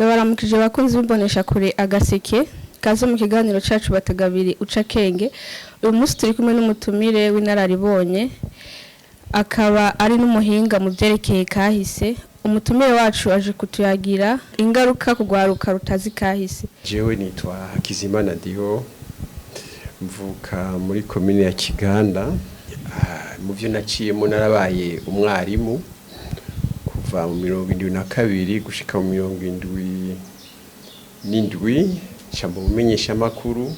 Ndabaramukije abakunzi b'imbonesha kure Agaseke, kaze mu kiganiro cacu Batega Abiri uca kenge. Uyu munsi turi kumwe n'umutumire w'inararibonye, akaba ari n'umuhinga mu vyerekeye kahise. Umutumire wacu aje kutuyagira ingaruka kugwaruka rutazi kahise. Jewe nitwa Hakizimana Dio, mvuka muri komine ya Kiganda. Mu vyo naciyemo, narabaye umwarimu kuva mu 72 gushika mu 77, nca mu bumenyeshamakuru.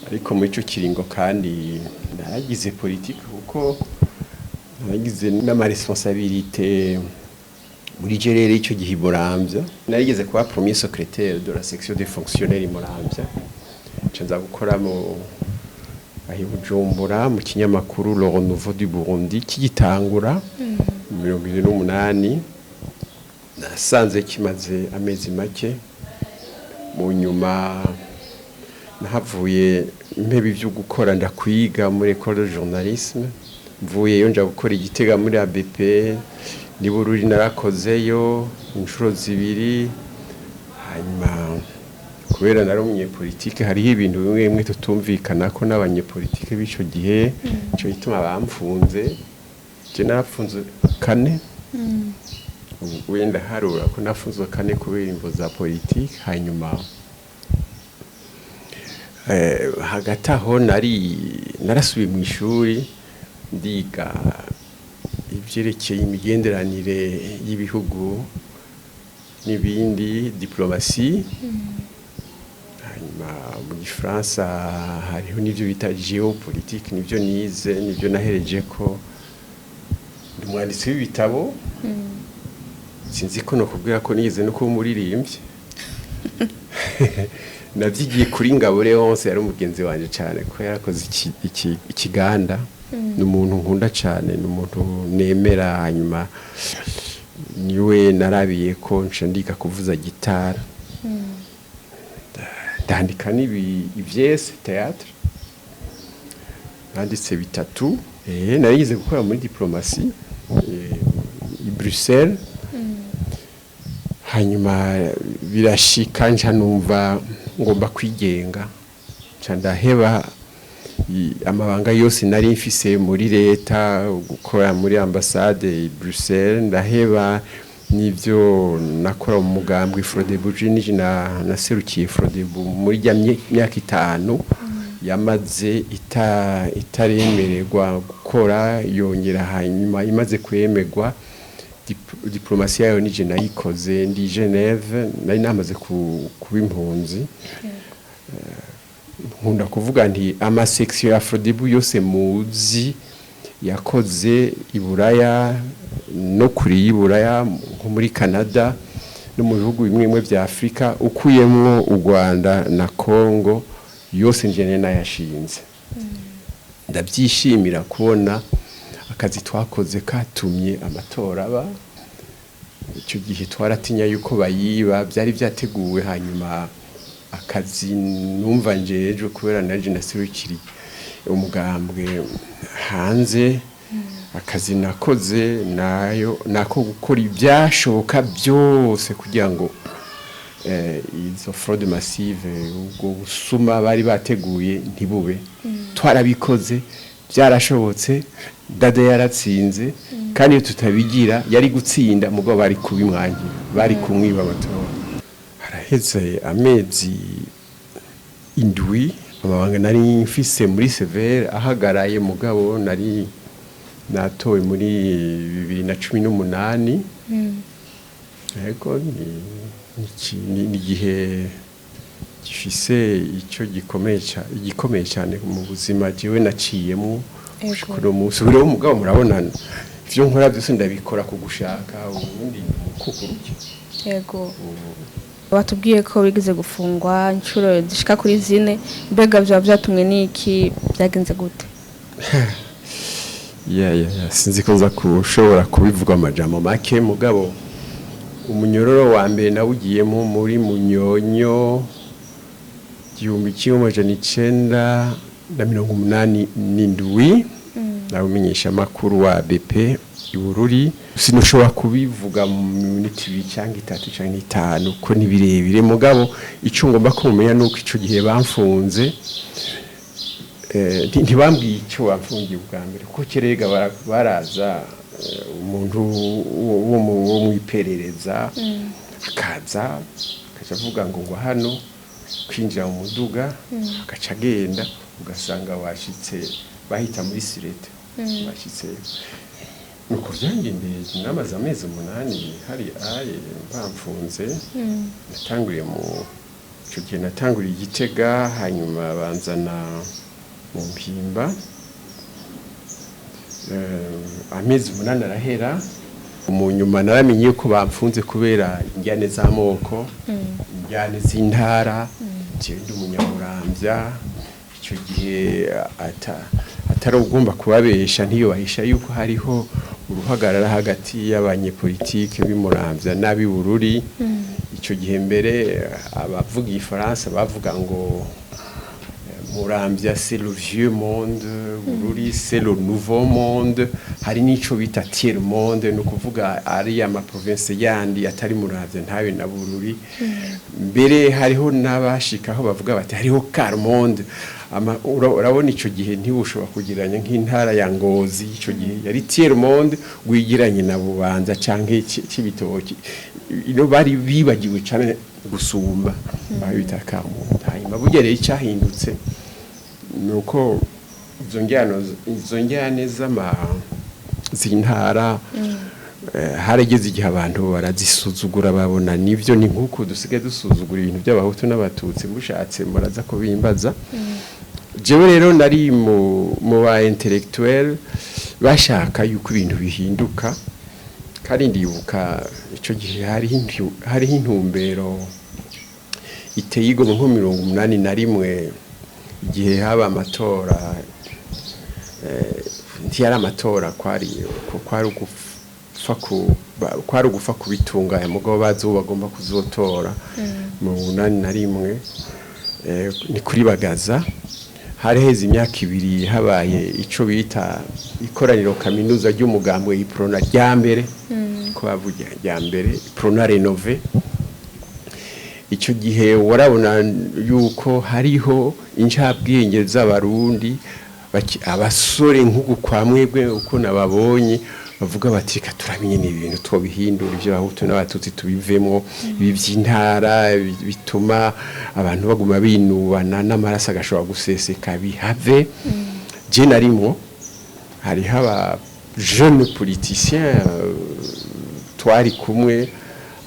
Ariko muri ico kiringo kandi naragize politike, kuko naragize n'amaresponsabilités muri gerere ico gihe i Muramvya. Narigeze kuba premier secrétaire de la section des fonctionnaires i Muramvya, nca nza gukora mu aho i Bujumbura mu kinyamakuru Le Renouveau du Burundi kigitangura mu 78. Nasanze kimaze amezi make. Mu nyuma nahavuye mpeba ivyo gukora, ndakwiga muri école de journalisme. Mvuyeyo nja gukora igitega muri ABP n'i Bururi, narakozeyo inshuro zibiri. Hanyuma kubera nari umunyepolitike, hariho ibintu bimwe bimwe tutumvikanako n'abanyepolitike b'ico gihe, ico gituma bamfunze. Je narapfunzwe kane, wenda harura ko nafunzwe kane kubera imvo za politike. Hanyuma hagati aho nari narasubiye mu ishuri, ndiga ivyerekeye imigenderanire y'ibihugu n'ibindi, diplomatie. Hanyuma mu gifaransa hariho n'ivyo bita géopolitique, nivyo nize, nivyo nahereje ko ndi umwanditsi w'ibitabo. Sinzi ko nokubwira ko nigeze no kuba umuririmbyi. Navyigiye kuri Ngabo Leonce, yari umugenzi wanje cyane ko yarakoze ikiganda. Ni umuntu nkunda cyane, ni umuntu nemera. Hanyuma niwe narabiye ko nca ndiga kuvuza gitara, ndandika n'ibi ivyese théâtre, nanditse bitatu. Narigeze gukora muri diplomatie i Bruxelles. Hanyuma birashika nca numva ngomba kwigenga, nca ndaheba amabanga yose nari mfise muri leta, gukora muri ambassade i Bruxelles, ndaheba n'ivyo nakora mu mugambwe Frodebu. Nije na naserukiye Frodebu muri rya myaka 5 yamaze itaremererwa gukora, yongera hanyuma imaze kwemerwa, diplomatie yayo nije nayikoze ndi Geneve, nari namaze kuba impunzi. Nkunda kuvuga nti amasection ya Frodebu yose muzi yakoze i Buraya no kuri y'Iburaya, nko muri Canada no mu bihugu bimwe bimwe vya Afrika, ukuyemwo u Rwanda na Congo, yose njene nayashinze. Ndabyishimira kubona akazi twakoze katumye amatora aba. Icyo gihe twaratinya yuko bayiba, byari byateguwe. Hanyuma akazi numva njejwe, kubera naje naserukiriye umugambwe hanze, akazi nakoze nayo nako gukora ibyashoboka byose kugira ngo izo fraude massive, ubwo busuma bari bateguye, ntibube. Twarabikoze, byarashobotse, Dada yaratsinze. Kandi iyo tutabigira yari gutsinda, mugabo bari kubimwangira, bari kumwiba amatora. Haraheze amezi 7 amabanga nari mfise muri CVR ahagaraye, mugabo nari natowe muri 2018. Yego, ni igihe gifise icyo gikomeye igikomeye cyane mu buzima jewe naciyemo gushika uno munsi. Ubu rero mugabo murabona ivyo nkora byose ndabikora ku gushaka, ubundi mukukuruke. Yego, batubwiye ko wigeze gufungwa inshuro zishika kuri zine. Mbega byaba byatumwe n'iki? Byagenze gute? Ya, sinzi ko nza kushobora kubivuga amajambo make, mugabo umunyororo wa mbere nawugiyemo muri Munyonyo 1987. Nabumenyesha makuru wa BP Ibururi. Sinushobora kubivuga mu miniti 2 cyangwa 3 cyangwa 5 ko ni birebire, mugabo ico ngomba kumenya nuko ico gihe bamfunze ntibambwiye icyo bamfungiye ubwa mbere, kuko kerega baraza umuntu wo mu iperereza akaza akaca avuga ngo hano kwinjira mu muduga, agaca agenda, ugasanga washitse bahita muri sûreté washitse. Nuko byangendeye, namaze amezi 8 hari aye bamfunze. Natanguriye mu ico gihe natanguriye Igitega, hanyuma banzana mu Mpimba. Amezi 8 arahera. Mu nyuma naramenye yuko bamfunze kubera injyane z'amoko, injyane z'intara. Jewe ndi umunyamuramvya. Icyo gihe atari ugomba kubabesha, ntiyubahisha yuko hariho uruhagarara hagati y'abanyepolitike b'Imuramvya n'ab'ibururi. Icyo gihe mbere abavuga igifaransa bavuga ngo Muramvya c'est le vieux monde, Bururi c'est le nouveau monde. Hari n'ico bita tiers monde, ni ukuvuga ari ama province yandi atari Muramvya ntabe na Bururi. Mbere hariho n'abashikaho bavuga bati hariho quart monde. Urabona ico gihe ntibushobora kugereranya nk'intara ya Ngozi, ico gihe yari tiers monde, wigiranye na Bubanza canke Cibitoki. Ino bari bibagiwe cane gusumba babita quart monde. Hanyuma burya rero icyahindutse nuko izo njyane z'ama z'intara harageze igihe abantu barazisuzugura, babona nivyo ni nkuko dusigaye dusuzugura ibintu by'abahutu n'abatutsi. Mushatse muraza kubimbaza. Jewe rero nari mu ba intellectuel bashaka yuko ibintu bihinduka, kandi ndibuka ico gihe hariho intumbero iteye igomwe, nko 81 igihe haba amatora. Ntiyari amatora, kwari ugufa kubitunganya, mugabo bazi uwo bagomba kuzotora. Mu 81 ni kuri Bagaza. Hari heze imyaka 2 habaye ico bita ikoraniro kaminuza ry'umugambwe Uprona rya mbere, ko bavuga rya mbere Uprona rénové. Icyo gihe warabona yuko hariho incabwenge z'abarundi, abasore nk'uku kwa mwebwe uko nababonye, bavuga bati reka turamenye n'ibintu twobihindura, ibyo abahutu n'abatutsi tubivemo, ibi by'intara bituma abantu baguma binubana n'amaraso agashobora guseseka bihave. Je narimo, hariho aba jeune politicien twari kumwe.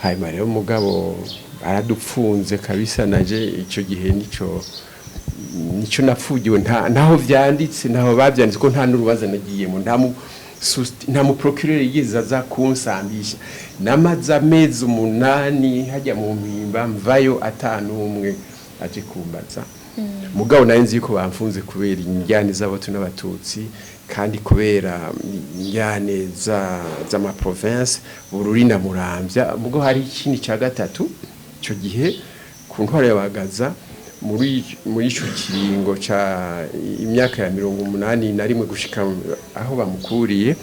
Hanyuma rero mugabo aradupfunze kabisa. Naje icyo gihe nico napfugiwe, nta ntaho vyanditse, ntaho bavyanditse ko nta n'urubanza nagiyemo, nta mu procureur yigeze aza kunsambisha. Namaze amezi 8 hajya mu Mpimba, mvayo atanumwe aje kumbaza. Mugabo nari nzi yuko bamfunze kubera injyane z'abahutu n'abatutsi, kandi kubera injyane z'ama province Bururi na Muramvya. Mugabo hari ikindi cya gatatu. Ico gihe ku ntwaro ya Bagaza, muri ico kiringo ca imyaka ya 81 gushika aho bamukuriye,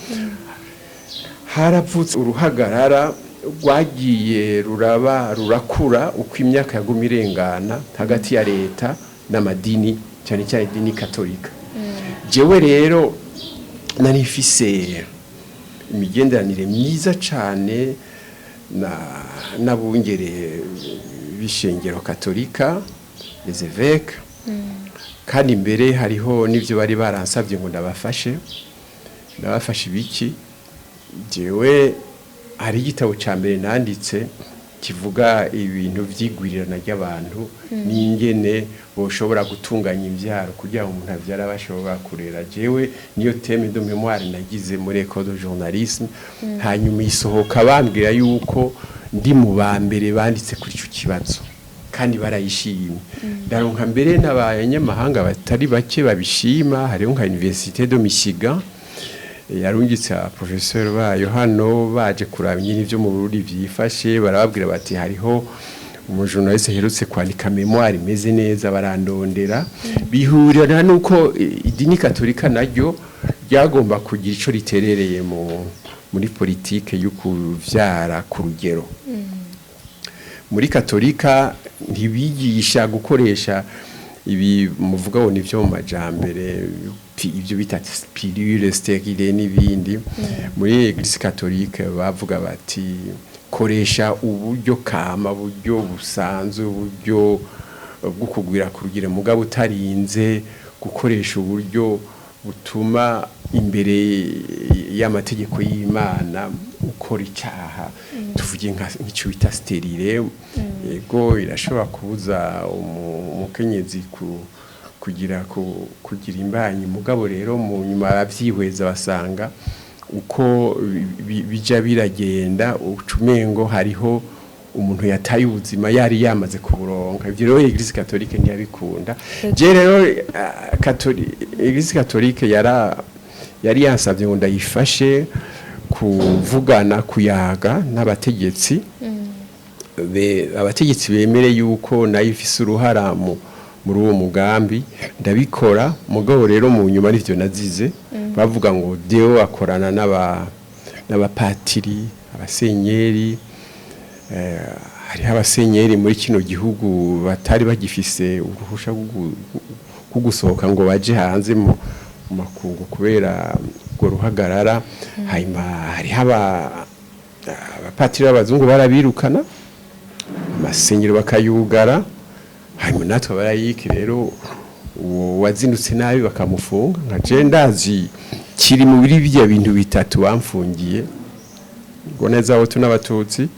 haravutse uruhagarara rwagiye ruraba rurakura uko imyaka yaguma irengana hagati ya leta n'amadini, cyane cyane idini katolika. Jewe rero nari mfise imigenderanire myiza cyane na n'abungere b'ishengero katolika, les évêques, kandi mbere hariho n'ibyo bari baransabye ngo ndabafashe. Ndabafashe ibiki? Jewe hari igitabo cya mbere nanditse kivuga ibintu vy'igwirirana ry'abantu n'ingene boshobora gutunganya imvyaro kugira ngo umuntu avyara bashobora kurera. Jewe niyo thème de mémoire nagize muri école de journalisme. Hanyuma isohoka bambwira yuko ndi mu ba mbere banditse kuri ico kibazo, kandi barayishimye. Ndaronka mbere n'abanyamahanga batari bake babishima. Hariho nka Université de Michigan yarungitse professeur bayo hano, baje kuraba nyine ivyo mu Burundi vyifashe. Barababwira bati hariho umujournaliste aherutse kwandika mémoire imeze neza. Barandondera, bihurira nuko idini katolika naryo ryagomba kugira ico riterereye muri politike yo kuvyara ku rugero. Muri katolika ntibigisha gukoresha ibi muvuga ngo nivyo mu majambere, ibyo bita pilule stérile n'ibindi. Muri Église catholique bavuga bati koresha uburyo kama, buryo busanzwe, uburyo bwo kugwira ku rugero, mugabo utarinze gukoresha uburyo butuma imbere y'amategeko y'Imana ukora icyaha. Tuvuge nk'icyo bita stérile, yego irashobora kubuza umukenyezi kugira imbanyi, mugabo rero mu nyuma arabyihweza basanga uko bija biragenda ucumengo hariho umuntu yataye ubuzima yari yamaze kuburonka. Ivyo rero Église catholique ntiyabikunda. Je rero Église catholique yari yansabye ngo ndayifashe kuvugana, kuyaga n'abategetsi, abategetsi bemere yuko nayo ifise uruhara muri uwo mugambi. Ndabikora, mugabo rero mu nyuma nivyo nazize. Bavuga ngo Deo akorana n'abapatiri, abasenyeri. Hariho abasenyeri muri kino gihugu batari bagifise uruhusha rwo gusohoka ngo baje hanze mu makungu kubera urwo ruhagarara. Hanyuma hariho abapatiri b'abazungu barabirukana, amasengero bakayugara. Hanyuma natwe abarayiki rero, uwo wazindutse nabi bakamufunga. Nka je ndazi kiri mu biri bya bintu bitatu bamfungiye: ingorane z'Abahutu n'Abatutsi,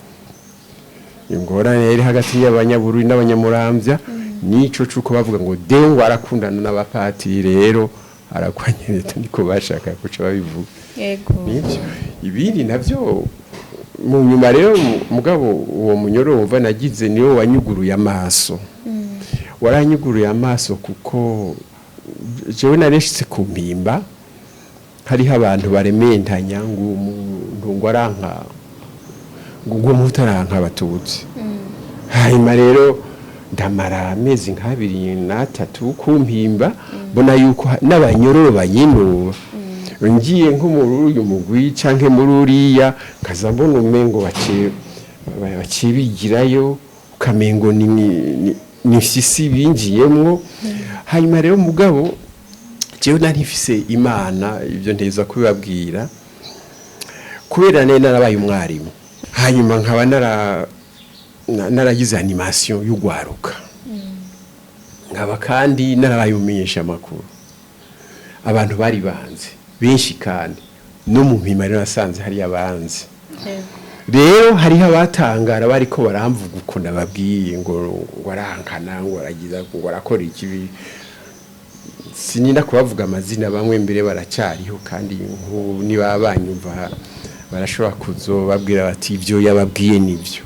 ingorane yari hagati y'Abanyabururi n'Abanyamuramvya, nico cuko bavuga ngo Deo ngo arakundana n'abapatiri, rero arakwanya leta, niko bashaka kuca babivuga. Nibyo, ibindi navyo mu nyuma rero. Mugabo uwo munyoro wumva nagize niwo wanyuguruye amaso, waranyuguruye amaso, kuko jewe nareshitse ku Mpimba hariho abantu barementanya ngo umuntu ngo aranka, ngo umuhutu aranka Abatutsi. Hanyuma rero ndamara amezi nk'abiri n'atatu ku Mpimba, mbona yuko n'abanyororo banyinuba. Ngiye nko muri uyu mugwi canke muri uriya, nkaza mbona umengo baciye bigirayo, ukamengo ni mfyisi binjiyemwo. Hanyuma rero mugabo jewe nari mfise Imana, ibyo nteza kubibabwira, kubera nari narabaye umwarimu, hanyuma nkaba naragize animation y'ugwaruka, nkaba kandi narabaye umumenyesha amakuru. Abantu bari banze benshi, kandi no mu Mpimba rero nasanze hari abanze. Rero hariho abatangara bariko baramvuga uko nababwiye, ngo arankana, ngo aragiza, ngo arakora ikibi. Sininda kubavuga amazina, bamwe mbere baracariho, kandi nk'ubu niba banyumva barashobora kuzobabwira bati ibyo yababwiye nibyo.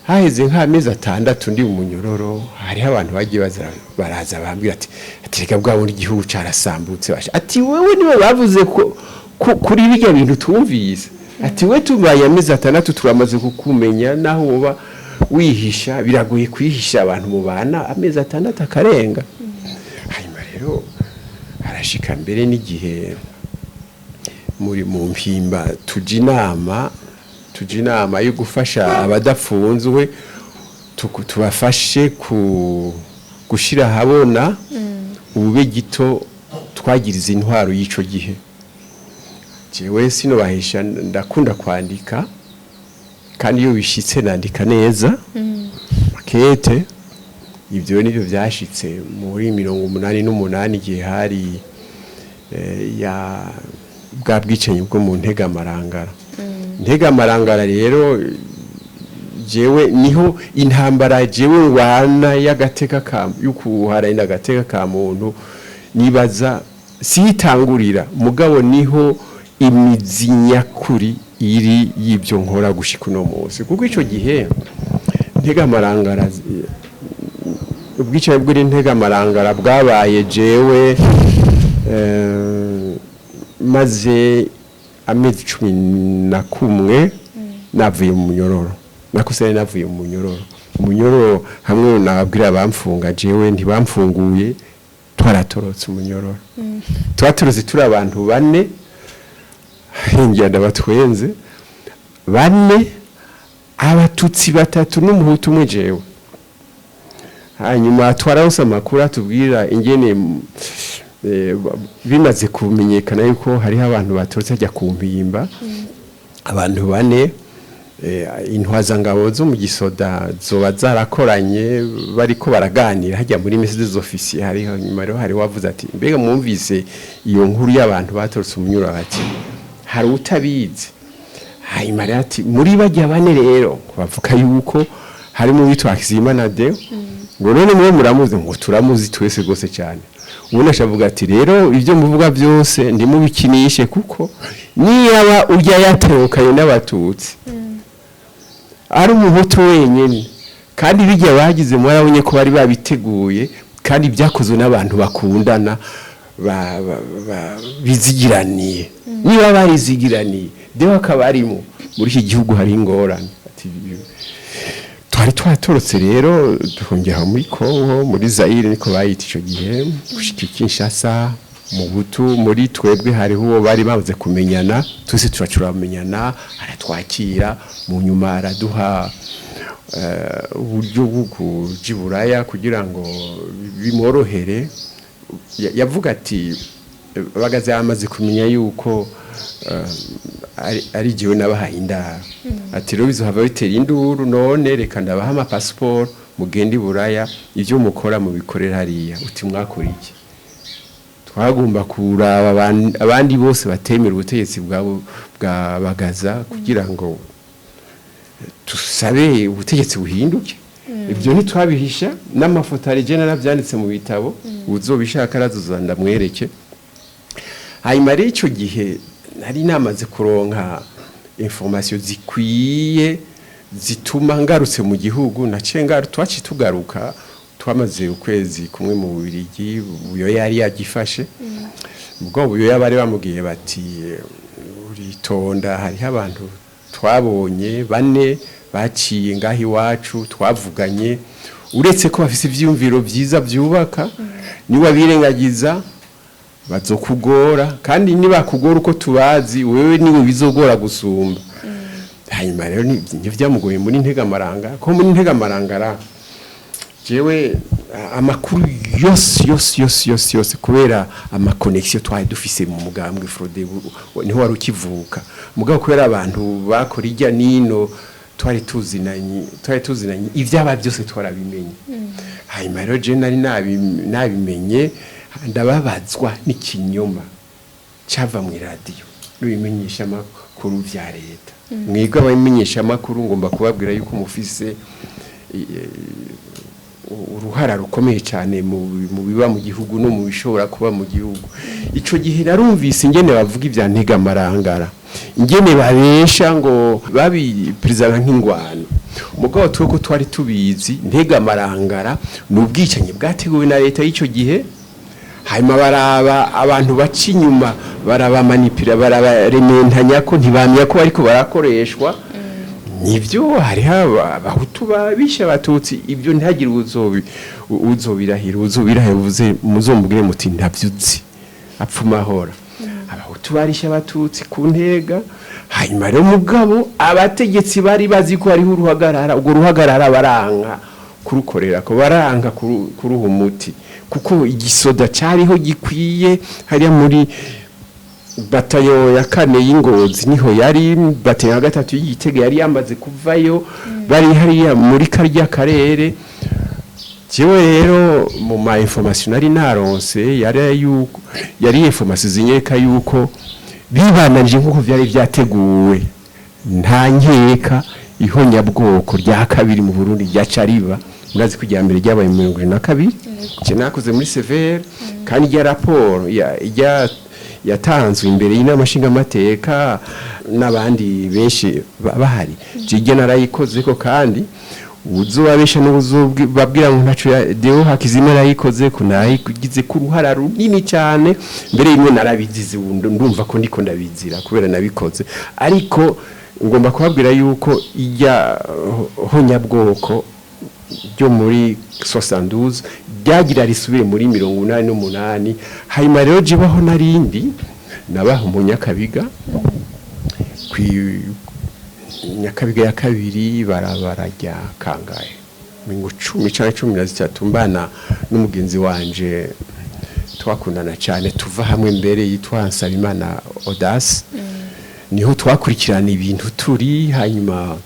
Haheze nk'amezi 6 ndi mu munyororo, hariho abantu bagiye baza baraza bambwira ati reka bwa bundi igihugu carasambutse basha, ati wewe niwe bavuze ko kuri bijya bintu twumvise, ati we tubaye amezi 6 turamaze kukumenya, naho woba wihisha biragoye kwihisha abantu mubana amezi 6 akarenga. Hanyuma rero harashika mbere n'igihe muri mu Mpimba tuja inama yo gufasha abadafunzwe, tubafashe ku gushira ahabona ubube gito twagiriza intwaro y'ico gihe. Jewe sinobahisha, ndakunda kwandika, kandi iyo bishitse nandika neza makete. Ibyo nibyo byashitse muri 88, igihe hari ya bwa bwicanyi bwo mu Ntegamarangara. Ntegamarangara rero jewe niho intambara jewe ngwana y'agateka ka y'ukuharanira agateka ka muntu nibaza sitangurira, mugabo niho imizi nyakuri iri y'ibyo nkora gushika uno munsi, kuko ico gihe Ntegamarangara, ubwicanyi bw'iri Ntegamarangara bwabaye jewe maze amezi 11 navuye mu munyororo. Nakuse navuye mu munyororo, hamwe nababwira bamfunga, jewe ntibamfunguye. Twaratorotse umunyororo, twatorotse turi abantu bane. Ingenda batwenze, bane, Abatutsi batatu n'Umuhutu umwe, jewe. Hanyuma twararonse amakuru atubwira ingene bimaze kumenyekana yuko hariho abantu batorotse ajya ku Mpimba, abantu bane, intwazangabo zo mu gisoda zoba zarakoranye, bariko baraganira hajya muri mess des officiers. Hariho nyuma rero hari wavuze ati: "Mbega mwumvise iyo nkuru y'abantu batorotse umunyura?" Bati: "Hari utabizi?" Hanyuma rero ati: "Muri bajya bane rero bavuga yuko harimo uwitwa Hakizimana Deo." Ngo: "None mwe muramuzi?" Ngo: "Turamuzi twese rwose cyane." Ubundi ashavuga ati: "Rero ibyo muvuga byose ndimubikinishe, kuko niyaba urya yaterukanye n'Abatutsi ari Umuhutu wenyine, kandi bijya bagize mwarabonye ko bari babiteguye, kandi byakozwe n'abantu bakundana, bizigiraniye, niba barizigiraniye, Deo akaba arimo, muri iki gihugu hari ingorane." Ati: "Twari twatorotse rero, duhungira muri Kongo, muri Zaire niko bayita ico gihe, gushika i Kinshasa. Mu butu muri twebwe hariho uwo bari bamaze kumenyana, twese turamenyana, aratwakira. Mu nyuma araduha uburyo bwo kuja i Buraya kugira ngo bimworohere." Yavuga ati bagaze bamaze kumenya yuko ari jewe nabahaye indaro. Ati: "Rero bizohava bitera induru, none reka ndabaha amapasiporo, mugende i Buraya, ibyo mukora mubikorera hariya." Uti: "Mwakora iki?" Twagomba kuraba abandi bose batemera ubutegetsi bwa Bagaza kugira ngo tusabe ubutegetsi buhinduke. Ibyo ntitwabihisha, n'amafoto ari je narabyanditse mu bitabo, uzobishaka arazoza ndamwereke. Hanyuma rero icyo gihe nari namaze kuronka information zikwiye zituma ngarutse mu gihugu. Naciye twaciye tugaruka, twamaze ukwezi kumwe mu Bubirigi. Buyoya yari yagifashe ubwo. Buyoya bari bamubwiye bati: "Uritonda, hariho abantu twabonye bane baciye ngaho iwacu twavuganye, uretse ko bafise ivyiyumviro vyiza vyubaka, niba birengagiza bazokugora, kandi nibakugora uko tubazi, wewe niwe bizogora gusumba." Hanyuma rero ntivyamugoye muri Ntegamaranga, ko muri Ntegamarangara jewe amakuru yose yose yose yose yose, kubera ama connexions twari dufise mu mugambwe Frodebu, niho wari ukivuka, mugabo kubera abantu bakora ijya nino twari tuzinanye, ivyaba byose twarabimenye. Hanyuma rero je nari nabimenye, ndababazwa n'ikinyoma cava mu iradiyo n'ibimenyesha amakuru vya leta. Mwebwe abamenyesha amakuru, ngomba kubabwira yuko mufise uruhara rukomeye cyane mu biba mu gihugu no mu bishobora kuba mu gihugu. Ico gihe narumvise ingene bavuga ibya Ntegamarangara, ingene babesha ngo babiperezida nk'ingwano. Mugabo twe ko twari tubizi, Ntegamarangara ni ubwicanyi bwateguwe na leta y'icyo gihe. Hanyuma baraba abantu baca inyuma, barabamanipira, barabarementanya ko ntibamenya ko bariko barakoreshwa. Nibyo, hariho Abahutu babishe Abatutsi, ibyo ntihagire uzobirahira. Uzobirahira uvuze, muzomubwire muti: "Ntavyuzi, apfuma ahora." Abahutu barishe Abatutsi ku Ntega. Hanyuma rero mugabo abategetsi bari bazi ko hariho uruhagarara, urwo ruhagarara baranka kurukorera ko, baranka kuruha umuti, kuko igisoda cyariho gikwiye hariya muri batayo ya kane y'Ingozi, niho yari batayo ya gatatu y'Igitega yari yamaze kuvayo, bari hariya muri karya karere. Jewe rero mu ma information nari naronse, yari yuko yari information zinyereka yuko bibananije nkuko vyari vyateguwe, nta nkeka ihonyabwoko rya kabiri mu Burundi ryaca riba. Murazi ko irya mbere ryabaye mu 72, je nakoze muri CVR, kandi irya raporo ya yatanzwe imbere y'Inama Nshingamateka n'abandi benshi bahari, jye narayikoze ko. Kandi uzobabesha n'uzobabwira ngo ntaco Deo Hakizimana yarayikoze ko, narayigize ku ruhara runini cyane. Mbere imwe narabizize, ubu ndumva ko ndiko ndabizira kubera nabikoze. Ariko ngomba kubabwira yuko ijya honyabwoko ryo muri 72 Ryagira risubire muri 88. Hanyuma rero jibaho narindi nabaho mu Nyakabiga, kwi Nyakabiga ya kabiri, barabara rya kangahe, mingo 10 canke 13, mbana n'umugenzi wanje twakundana cyane, tuva hamwe mbere, yitwa Nsabimana Audace. Niho twakurikirana ibintu turi. Hanyuma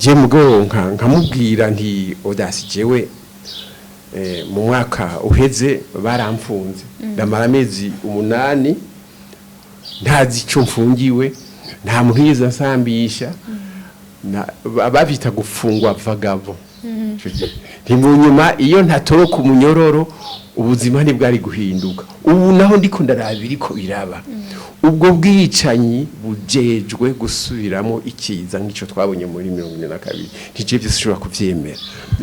je mugo nkamubwira nti: "Audace, jewe mu mwaka uheze baramfunze, ndamara amezi 8 ntazi icyo mfungiwe, nta muntu yigeze ansambisha." Babyita gufungwa vagabo. Nti mu nyuma iyo ntatoroka umunyororo, ubuzima ntibwari guhinduka. Ubu naho ndiko ndaraba iriko biraba, ubwo bwicanyi bujejwe gusubiramo ikiza nk'icyo twabonye muri 42. Ntije byose ushobora kuvyemera,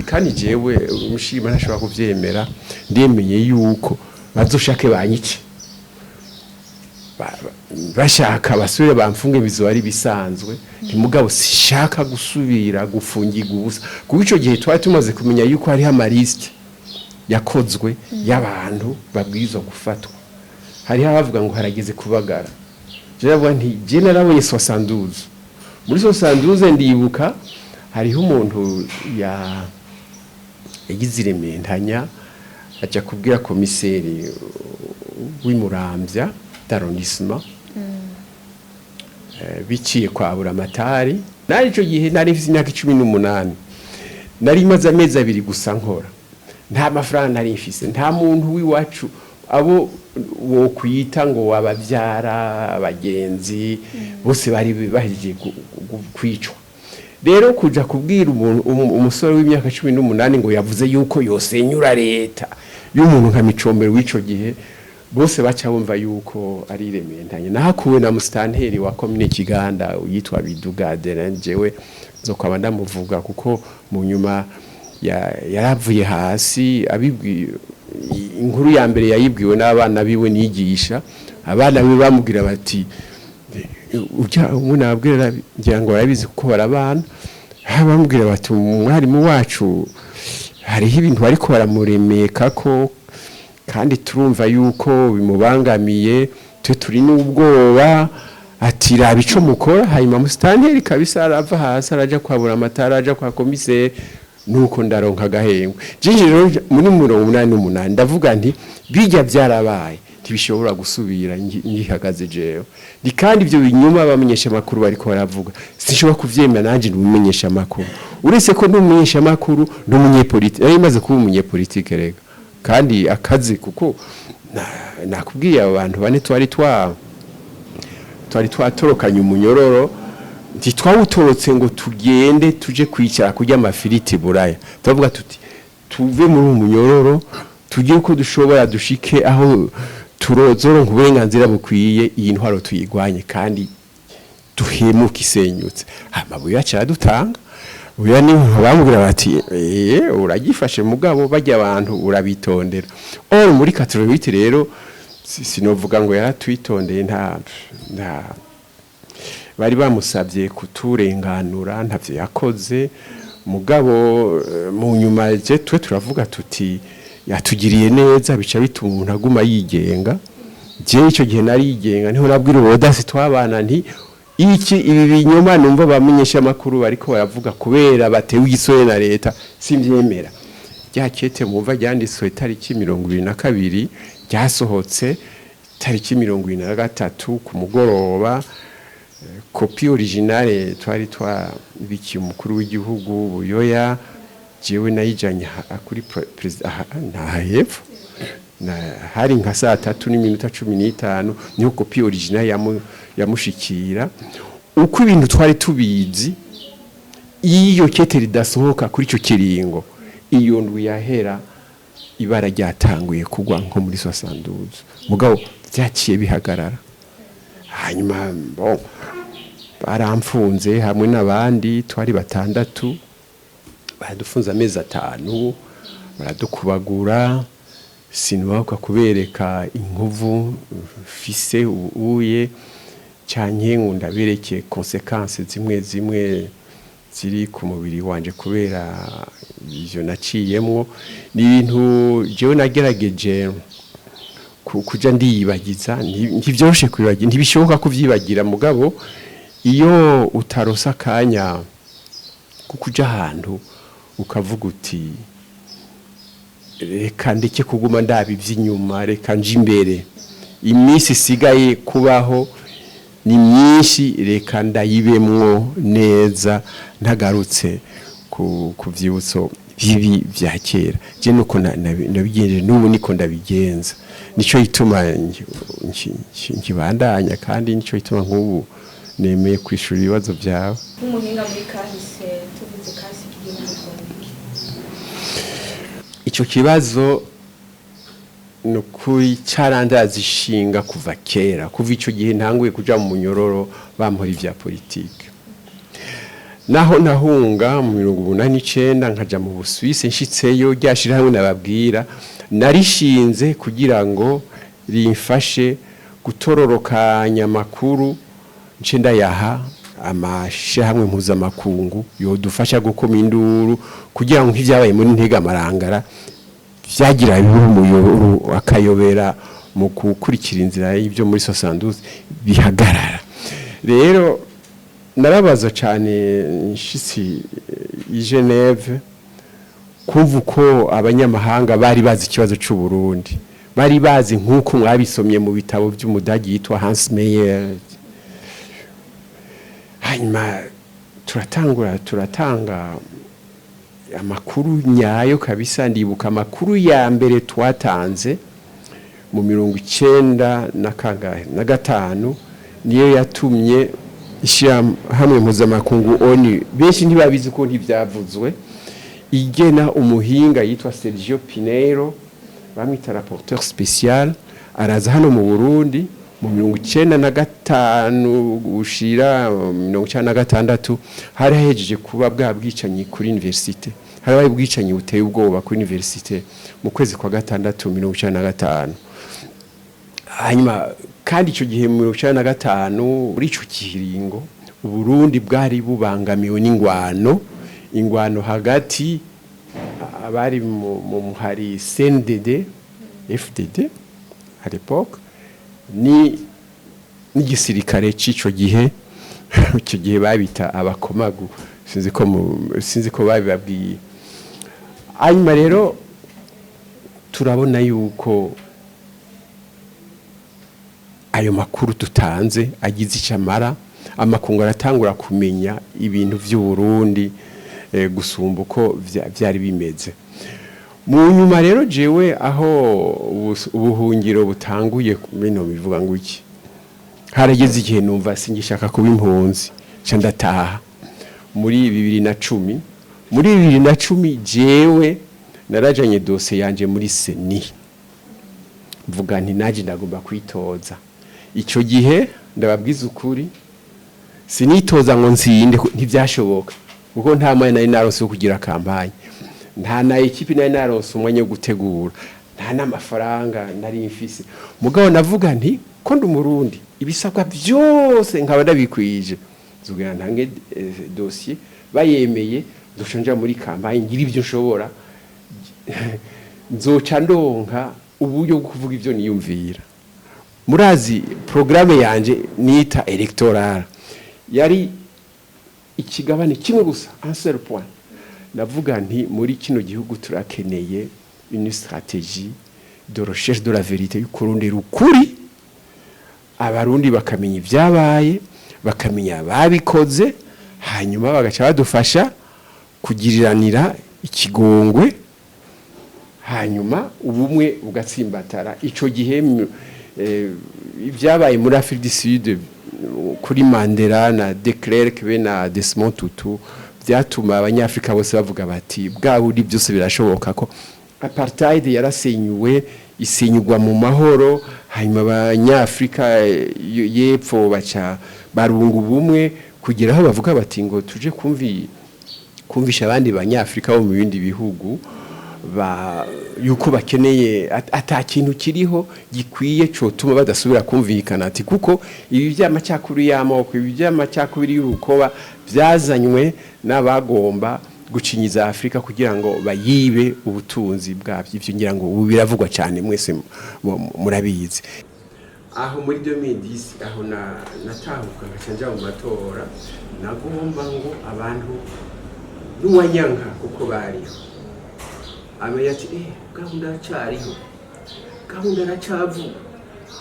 kandi jewe umushima ntashobora kuvyemera. Ndemeye yuko bazoshake banyice, bashaka basubire bamfunge, bizoba ari bisanzwe. Ntimugabo sishaka gusubira gufungirwa ubusa, kuko ico gihe twari tumaze kumenya yuko hariho amalisite yakozwe y'abantu babwirizwa gufatwa. Hariho abavuga ngo harageze kubagara. Je navuga nti je narabonye 72. Muri 72 ndibuka hariho umuntu ya yagize irementanya, aja kubwira komiseri w'imuramvya d'arrondissement, biciye kwa Buramatari. Nari ico gihe nari mfise imyaka 18, nari maze amezi 2 gusa nkora, nta mafaranga nari mfise, nta muntu w'iwacu abo wokwita ngo wabavyara, abagenzi bose bari bahejeje kwicwa. Rero kuja kubwira umuntu, umusore w'imyaka 18, ngo yavuze yuko yosenyura leta y'umuntu nka Micombero w'ico gihe, bose baca bumva yuko ari irementanye. Nahakuwe na musitanteri wa komine Kiganda yitwa Biduga Adelin. Jewe nzokwaba ndamuvuga kuko mu nyuma yaravuye hasi abibwi. Inkuru ya mbere yayibwiwe n'abana biwe nigisha. Abana biwe bamubwira bati ujya umuntu ababwira, ngira ngo barabizi kuko barabana, bamubwira bati: "Umwarimu wacu hariho ibintu bariko baramuremeka ko, kandi turumva yuko bimubangamiye, twe turi n'ubwoba." Ati: "Raba ico mukora." Hanyuma musitanteri kabisa arava hasi, araja kwabura amatara, araja kwa komiseri, nuko ndaronka agahengwe. Jeje rero muri 88 ndavuga nti bijya byarabaye, ntibishobora gusubira ngihagaze jewe. Ndi kandi ibyo binyuma bamenyesha amakuru bariko baravuga sinshobora kuvyemera. Nanje ndi umumenyesha amakuru, uretse ko n'umumenyesha amakuru n'umunyepolitike, yari imaze kuba umunyepolitike rega, kandi akazi kuko nakubwiye abo bantu bane twari twatorokanye umunyororo, ntitwawutorotse ngo tugende tuje kwicara kurya amafiriti buraya. Turavuga tuti tuve muri uwo munyororo, tugire uko dushobora dushike aho turozoronka uburenganzira bukwiye, iyi ntwaro tuyigwanye kandi duhemuke isenyutse. Amabuye yacu aradutanga uya ni bamubwira bati: "Eh, uragifashe, mugabo bajya abantu urabitondera." Or muri 88 rero sinovuga ngo yaratwitondeye, nta bari bamusabye kuturenganura, ntavyo yakoze. Mugabo mu nyuma je twe turavuga tuti yatugiriye neza, bica bituma umuntu aguma yigenga. Je ico gihe narigenga, niho nabwira ubodasi twabana nti iki ibi binyoma numva bamenyesha amakuru bariko baravuga kubera batewe igisore na leta, simvyemera. Rya kete mumva ryanditswe tariki 22, ryasohotse tariki 23 ku mugoroba. Copie originale twari twabikiye umukuru w'igihugu Buyoya, jewe nayijanye kuri president nta hepfo hari nka saa 3:15, niho copie originale yamushikira. Uko ibintu twari tubizi, iyo kete ridasohoka kuri ico kiringo, iyo ndwi yahera ibara ryatanguye kugwa nko muri 72, mugabo byaciye bihagarara. Hanyuma bon, baramfunze hamwe n'abandi twari batandatu, baradufunze amezi 5, baradukubagura. Sinubahuka kubereka inkovu mfise ubuye, canke ngo ndabereke conséquences zimwe zimwe. ziri ku mubiri wanje kubera ivyo naciyemwo. Ni ibintu jewe nagerageje kuja ndiyibagiza. Ntivyoroshe kwibagira, ntibishoboka kuvyibagira, mugabo iyo utarosa akanya ko kuja ahantu ukavuga uti: "Reka ndeke kuguma ndaba ivy'inyuma, reka nje imbere, iminsi isigaye kubaho ni myinshi, reka ndayibemwo neza ntagarutse ku vyibutso bibi vya kera." Je nuko nabigenje, n'ubu niko ndabigenza. Nico gituma nkibandanya, kandi nico gituma nk'ubu nemeye kwishura ibibazo vyawe. Nk'umuhinga muri kahise, tuvuze kahise k'igihugu, twavuga iki? Ico kibazo ni ukuri carandaza ishinga kuva kera, kuva ico gihe ntanguye kuja mu munyororo bampora ivya politike, naho nahunga mu 89 nkaja mu Busuwisi. Nshitseyo, rya shirahamwe nababwira narishinze kugira ngo rimfashe gutororokanya amakuru, nce ndayaha amashirahamwe mpuzamakungu yodufasha gukoma induru, kugira ngo nk'ivyabaye muri Ntega Marangara vyagira bibe umuyoboro, akayobera mu gukurikira inzira y'ibyo muri 72 bihagarara. Rero narabaza cyane nshitsi i Geneve kumva uko abanyamahanga bari bazi ikibazo cy'u Burundi, bari bazi nk'uko mwabisomye mu bitabo by'umudagi yitwa Hans Meyer. Hanyuma turatangura, turatanga amakuru nyayo kabisa. Ndibuka amakuru ya mbere twatanze mu 95 na kangahe na gatanu, niyo yatumye ishyirahamwe mpuzamakungu ONU, benshi ntibabizi ko ntibyavuzwe, igena umuhinga yitwa Sergio Pinheiro, bamwita rapporteur spécial, araza hano mu Burundi mu 95 gushira 96. Hari hahejeje kuba bwa bwicanyi kuri université, hari habaye ubwicanyi buteye ubwoba kuri université mu kwezi kwa gatandatu 95. Hanyuma kandi icyo gihe mu 95, muri ico kiringo, Uburundi bwari bubangamiwe n'ingwano, ingwano hagati abari mu muhari CNDD FDD à l'époque ni n'igisirikare c'ico gihe. Icyo gihe babita abakomagu, sinzi ko babibabwiye. Hanyuma rero turabona yuko ayo makuru dutanze agize icyo amara, amakungu aratangura kumenya ibintu by'u Burundi gusumba uko vyari bimeze. Mu nyuma rero jewe aho ubuhungiro butanguye, bino bivuga ngo iki, harageze igihe numva singishaka kuba impunzi, nca ndataha muri 2010. Muri 2010 jewe narajanye dosiye yanje muri CENI, mvuga nti naje ndagomba kwitoza. Icyo gihe, ndababwiza ukuri, sinitoza ngo ntsinde, ntibyashoboka, kuko nta mwanya nari naronse wo kugira campagne, nta na équipe nari naronse umwanya wo gutegura, nta n'amafaranga nari mfise. Mugabo navuga nti ko ndi Umurundi, ibisabwa byose nkaba ndabikwije, nzogera ntange dossier, bayemeye nzoca nja muri campagne, ngira ibyo nshobora, nzoca ndonka uburyo bwo kuvuga ibyo niyumvira. Murazi programme yanje nita électorale yari ikigabane kimwe gusa, un seul point. Navuga nti muri kino gihugu turakeneye une stratégie de recherche de la vérité, y'ukurondera ukuri, Abarundi bakamenya ibyabaye, bakamenya ababikoze, hanyuma bagaca badufasha kugiriranira ikigongwe, hanyuma ubumwe bugatsimbatara. Ico gihe ibyabaye muri Afrique du Sud kuri Mandela na de Klerk be na Desmond Tutu byatuma Abanyafrika bose bavuga bati bwa buri byose birashoboka, ko apartheid yarasenyuwe, isenyugwa mu mahoro, hanyuma Abanyafrika y'epfo baca barunga ubumwe kugira aho bavuga bati ngo tuje kumvisha abandi Banyafrika bo mu bindi bihugu. ba yuko bakeneye ata kintu kiriho gikwiye cotuma badasubira kumvikana, ati kuko ibi by'amacakubiri y'amoko, ibi by'amacakubiri y'urukoba byazanywe n'abagomba gucinyiza Afrika kugira ngo bayibe ubutunzi bwabyo. Ivyo ngira ngo ubu biravugwa cyane, mwese murabizi. Aho muri 2010, aho na natahuka nkaca nja mu matora, nagomba ngo abantu n'uwanyanka kuko bariho amenya ati gahunda aracariho, gahunda aracavuga,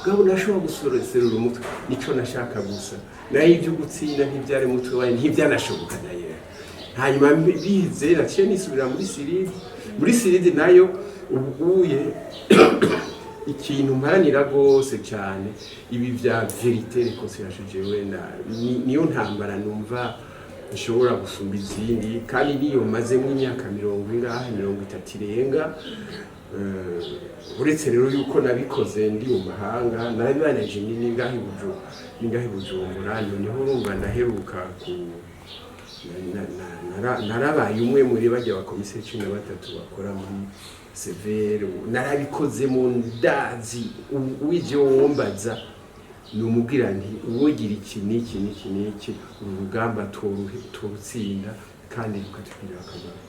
gahunda ashobora guserura umutwe. Nico nashaka gusa, nayo ibyo gutsinda ntibyari umutwe wawe, ntibyanashoboka nayo. Hanyuma bize naciye nisubira muri CIRID. Muri CIRID nayo ubu uye ikintu mparanira rwose cyane, ibi bya vérité, réconciliation, jewe niyo ntambara numva nshobora gusumba izindi, kandi niyo mazemo imyaka mirongo ingahe, 30 irenga. Uretse rero yuko nabikoze ndi mu mahanga, narabibanaje ningahe i Bujumbura. Noneho urumva ndaheruka ku narabaye umwe muri bajya bakomiseri 13 bakora muri CVR. Narabikoze mu ndazi w'ivyo wombaza numubwira nti uwogira iki n'iki n'iki n'iki, uru rugamba torutsinda kandi rukatugirira akamaro.